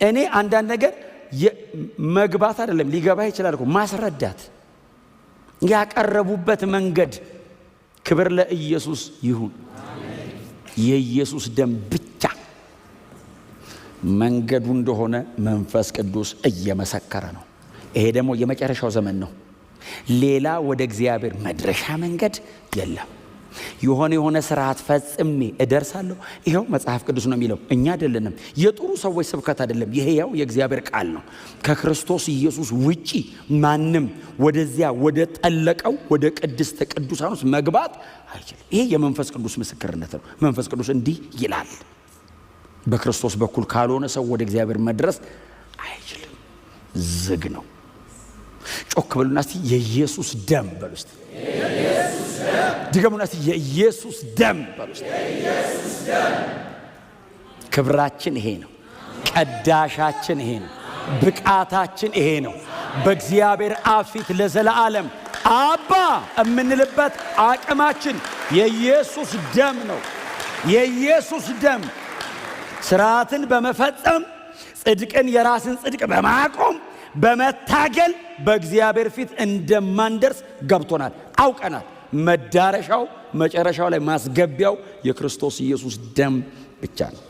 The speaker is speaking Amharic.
እኔ አንዳንድ ነገር መግባት አይደለም፣ ሊገባ ይችላል እኮ፣ ማስረዳት ያቀረቡበት መንገድ። ክብር ለኢየሱስ ይሁን። የኢየሱስ ደም ብቻ መንገዱ እንደሆነ መንፈስ ቅዱስ እየመሰከረ ነው። ይሄ ደግሞ የመጨረሻው ዘመን ነው። ሌላ ወደ እግዚአብሔር መድረሻ መንገድ የለም። የሆነ የሆነ ስርዓት ፈጽሜ እደርሳለሁ። ይኸው መጽሐፍ ቅዱስ ነው የሚለው፣ እኛ አይደለንም። የጥሩ ሰዎች ስብከት አይደለም። ይሄው የእግዚአብሔር ቃል ነው። ከክርስቶስ ኢየሱስ ውጪ ማንም ወደዚያ ወደ ጠለቀው ወደ ቅድስተ ቅዱሳን ውስጥ መግባት አይችልም። ይሄ የመንፈስ ቅዱስ ምስክርነት ነው። መንፈስ ቅዱስ እንዲህ ይላል። በክርስቶስ በኩል ካልሆነ ሰው ወደ እግዚአብሔር መድረስ አይችልም። ዝግ ነው። ጮክ በሉና እስቲ የኢየሱስ ደም በሉ እስቲ። ድገሙና እስቲ የኢየሱስ ደም በሉ እስቲ። ክብራችን ይሄ ነው። ቀዳሻችን ይሄ ነው። ብቃታችን ይሄ ነው። በእግዚአብሔር አብ ፊት ለዘላለም አባ የምንልበት አቅማችን የኢየሱስ ደም ነው። የኢየሱስ ደም ስርዓትን በመፈጸም፣ ጽድቅን፣ የራስን ጽድቅ በማቆም፣ በመታገል በእግዚአብሔር ፊት እንደማንደርስ ገብቶናል፣ አውቀናል። መዳረሻው፣ መጨረሻው ላይ ማስገቢያው የክርስቶስ ኢየሱስ ደም ብቻ ነው።